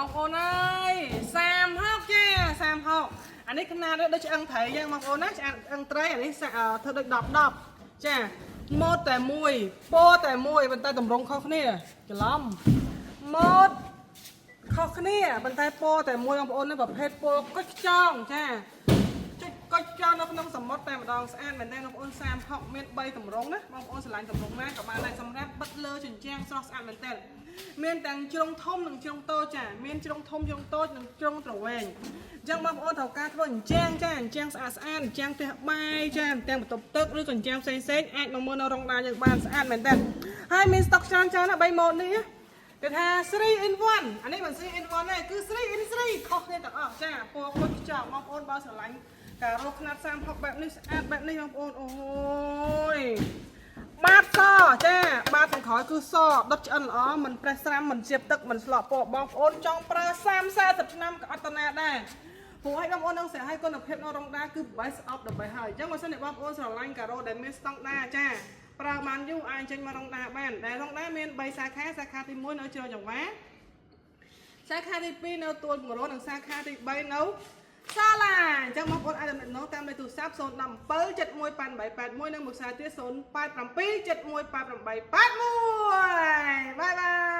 បងប្អូនអើយ36ចា36អានេះຂະຫນាតដូចឆ្អឹងត្រីយ៉ាងបងប្អូនណាឆ្អឹងឆ្អឹងត្រីអានេះសាក់ធ្វើដូច10 10ចាម៉ូតតែមួយពណ៌តែមួយប៉ុន្តែតម្រងខុសគ្នាច្រឡំម៉ូតខុសគ្នាប៉ុន្តែពណ៌តែមួយបងប្អូនណាប្រភេទពណ៌គុជខ្ចងចាចុចគុជខ្ចងនៅក្នុងសមុទ្រតែម្ដងស្អាតមែនតើបងប្អូន36មាន3តម្រងណាបងប្អូនស្រឡាញ់តម្រងណាក៏បានដែរសម្រាប់បិទលើជញ្ជាំងស្រស់ស្អាតមែនតើមានទាំងជ្រុងធំនិងជ្រុងតូចចាមានជ្រុងធំជ្រុងតូចនិងជ្រុងទ្រវែងអញ្ចឹងបងប្អូនត្រូវការធ្វើអញ្ជាំងចាអញ្ជាំងស្អាតស្អាតអញ្ជាំងផ្ទះបាយចាអញ្ជាំងបន្ទប់ទឹកឬក៏អញ្ជាំងផ្សេងផ្សេងៗអាចមកមើលនៅរោងដាយើងបានស្អាតមែនតើហើយមានស្តុកច្រើនច្រើនណាស់3ម៉ូតនេះណាគេថា3 in 1អានេះមិន3 in 1ទេគឺ3 in 3ខុសគ្នាទាំងអស់ចាពណ៌គុជខ្ចង់បងប្អូនបើស្រឡាញ់ការ៉ូខ្នាត36បែបនេះស្អាតបែបនេះបងប្អូនអូយ បាតសចាបាតខាងក្រោយគឺសដុតឆ្អិនល្អមិនប្រេះស្រាំមិនជៀបទឹកមិនស្លក់ពណ៌បងប្អូនចង់ប្រើ30 40ឆ្នាំក៏អត់តណាដែរព្រោះឲ្យបងប្អូននឹងស្រាឲ្យគុណភាពនៅរងដាគឺ best of the best ហើយអញ្ចឹងបើសិនជាបងប្អូនស្រឡាញ់ការ៉ូដែលមានស្តង់ដាចាប្រើបានយូរអាចចេញមករងដាបានដែលរងដាមាន3សាខាសាខាទី1នៅជ្រោយចង្វាសាខាទី2នៅទួលពង្រនិងសាខាទី3នៅសាឡាអញ្ចឹងបងប្អូនអាចទំនាក់ទំនងតាមលេខទូរស័ព្ទ017 718881និងមួយខ្សែទៀត087 718881 bye bye.